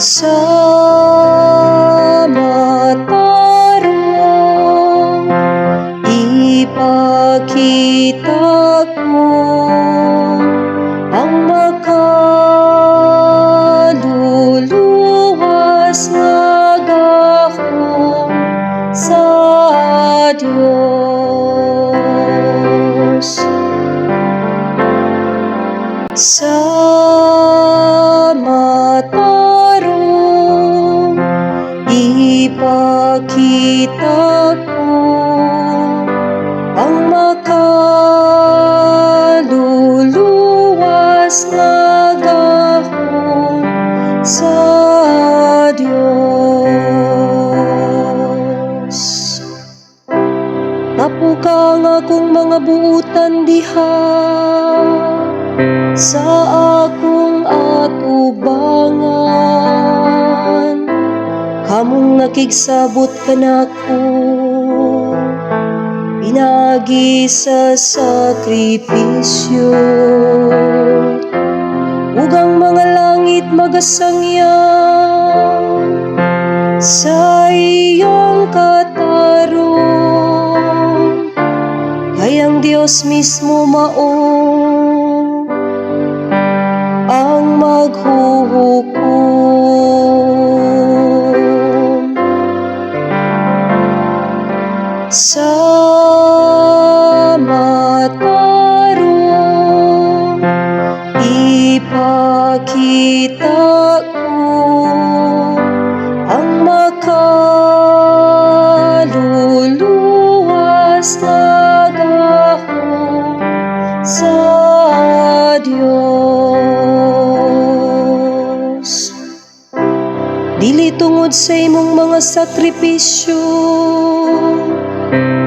Sa matarong, ipakita ko ang makaluluwas nga gahom sa Dios. Sa matarong, ipakita ko ang makaluluwas nga gahom sa Dios. Tapuka ang akong mga buutan diha sa akong atubangan. Kamong nakigsabot kanako pinaagi sa sakripisyo. Ug ang mga langit magasangyaw sa iyong katarong. Kay ang Dios mismo mao ang maghuhukom. Sa matarong, ipakita ko ang makaluluwas nga gahom sa Dios. Dili tungod sa imong mga sakripisyo,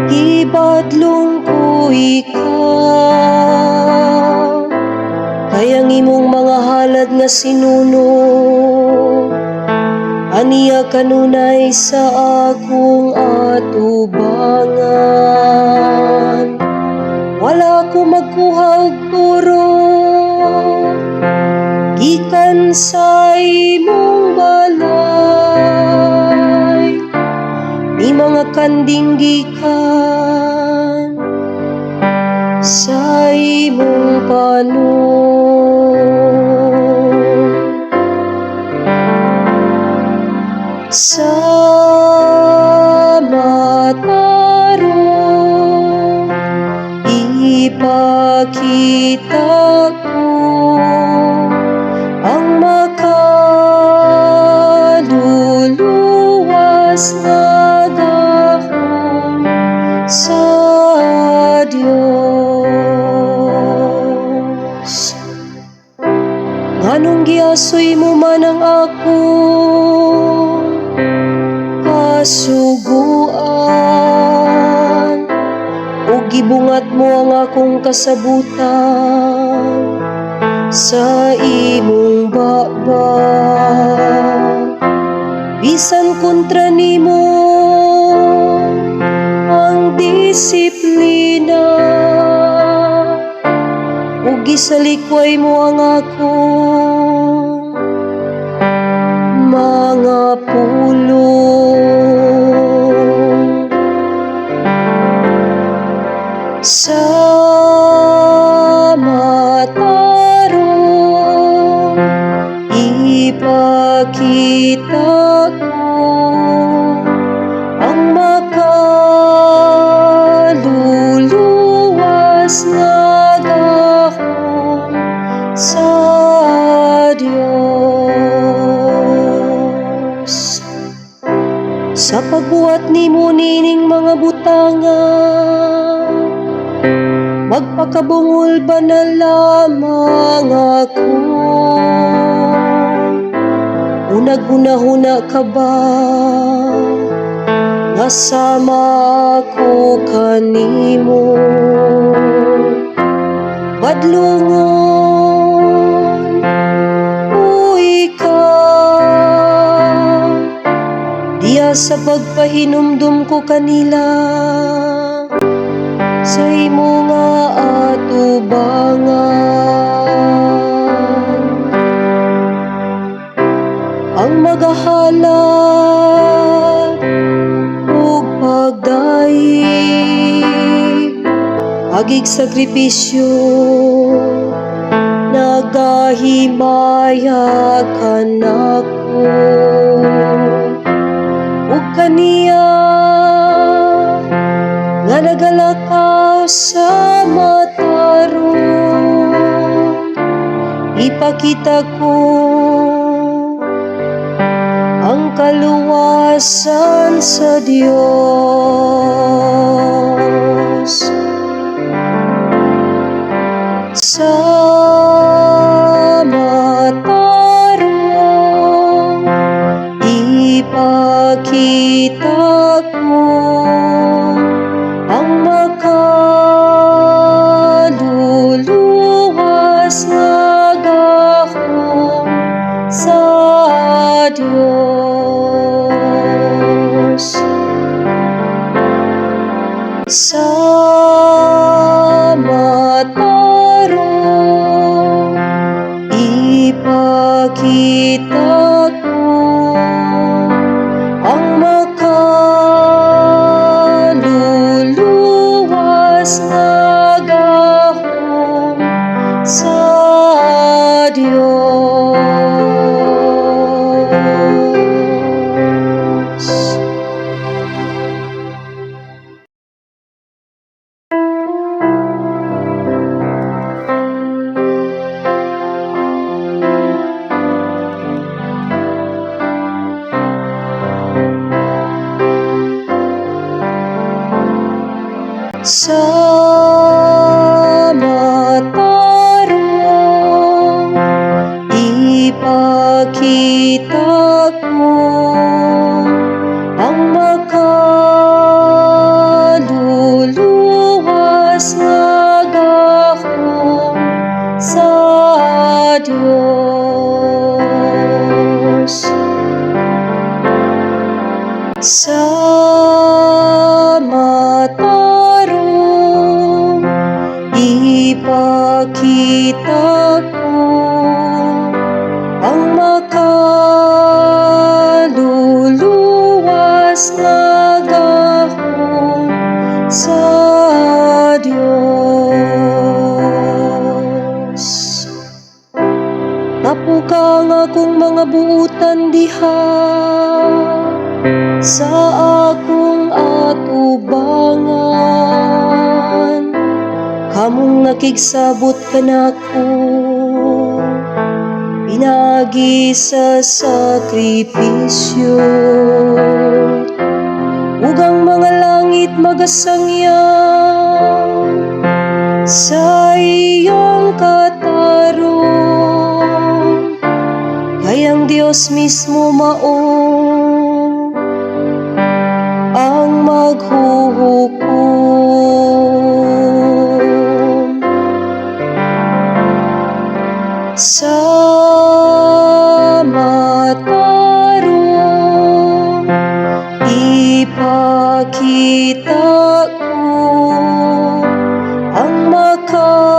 gibadlong ko ikaw. Kay ang imong mga halad nga sinunog aniya kanunay sa akong atubangan. Wala ko magkuha og turo gikan sa imong balay, ni mga kanding gikan sa imong panon. Sa matarong, ipakita ko ang makaluluwas nga gahom sa Dios. Nganong giasoy mo man ang akong kasuguan ug gibungat mo ang akong kasabutan sa imong baba? Bisan kontra nimo ang disiplina ug gisalikway mo ang akong mga pulong. Sa matarong, ipakita ko ang makaluluwas nga gahom sa Dios. Sa pagbuhat nimo nining mga butanga, magpakabungol ba na lamang ako? O naghuna-huna ka ba nga sama ako kanimo? Badlungon o ikaw diya sa pagpahinumdum ko kanila sa imo nga atubangan. Ang Pagahalad ug pagdayeg, agig sakripisyo nagahimaya kanako. Ug kaniya nga nagalakaw sa matarong, ipakita ko ang kaluwasan sa Dios. Sa matarong ipakita ko ang makaluluwas nga gahom sa Dios. Sa matarong ipakita ko ang makaluluwas nga gahom sa Dios. Sa matarong ipakita ko ang makaluluwas nga gahom sa Dios. Sa matarong ipakita ko ang makaluluwas nga gahom sa Dios. Tapuka ang akong mga buutan diha sa akong atubangan, kamong nakigsabot kanako pinaagi sa sakripisyo. Ug ang mga langit magasangyaw sa iyong katarong, kay ang Dios mismo mao ang maghuhukom. Sa matarong ipakita ko ang makaluluwas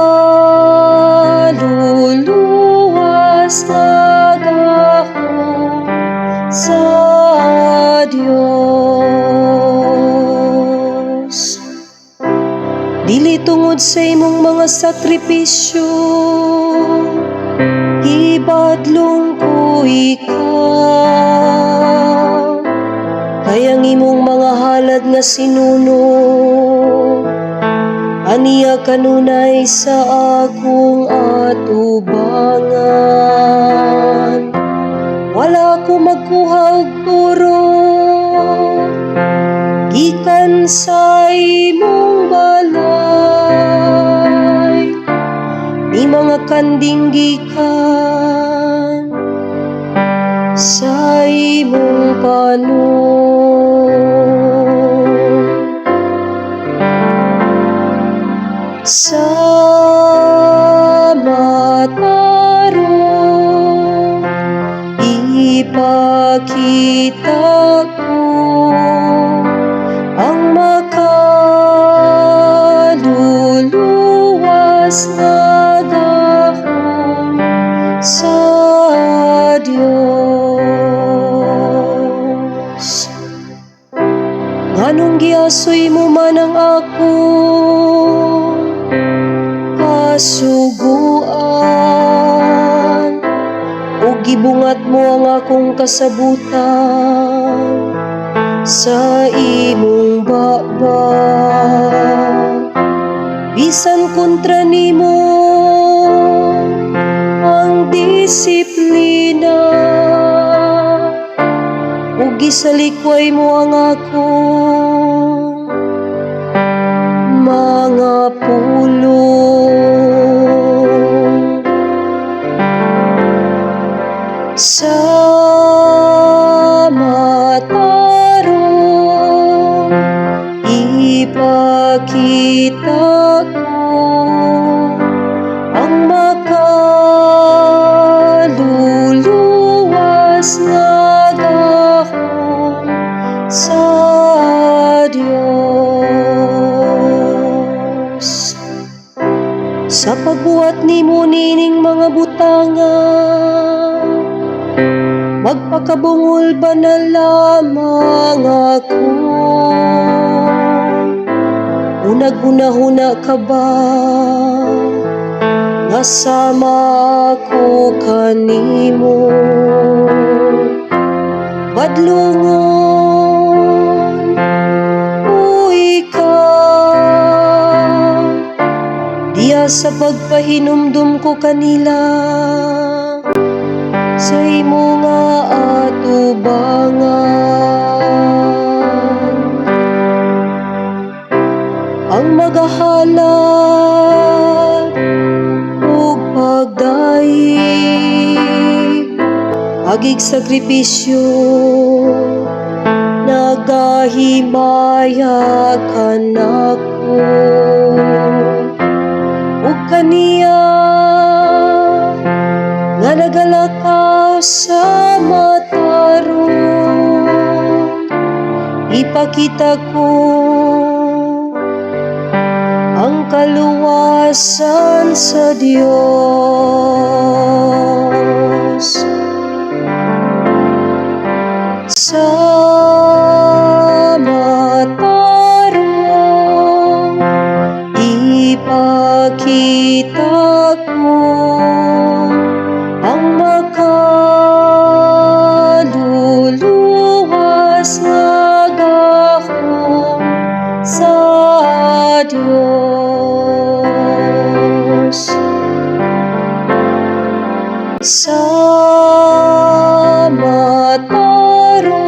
nga gahom sa Dios. Dili tungod sa imong mga sakripisyo hibadlong ko ikaw, kay ang imong mga halad nga sinunog aniya kanunay sa akong atubangan. Wala ko magkuha og turo gikan sa imong balay, ni mga kanding gikan sa imong panon. Sa matarong ipakita ko ang makaluluwas nga gahom sa Dios. akong kasuguan ug gibungat mo ang akong kasabutan sa imong baba. Bisan kontra nimo ang disiplina ug gisalikway mo ang akong mga pulong. Sa matarong ipakita ko ang makaluluwas nga gahom sa Dios. Sa pagbuhat nimo nining mga butanga, magpakabungol ba na lamang ako? O naghuna-huna ka ba nga sama ako kanimo? Badlungon o ikaw diya sa pagpahinumdum ko kanila sa imo nga atubangan. Ang magahalad ug pagdayeg agig sakripisyo, nagahimaya kanako, ug kaniya nga nagalakaw sa matarong, ipakita ko ang kaluwasan sa Dios. Sa matarong ipakita ko ang makaluluwas nga gahom sa Dios. Sa matarong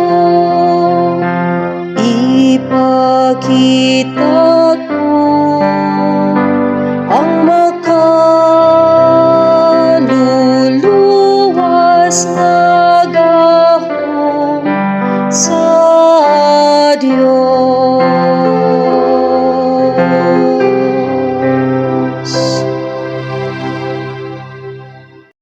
ipakita ko ang makaluluwas.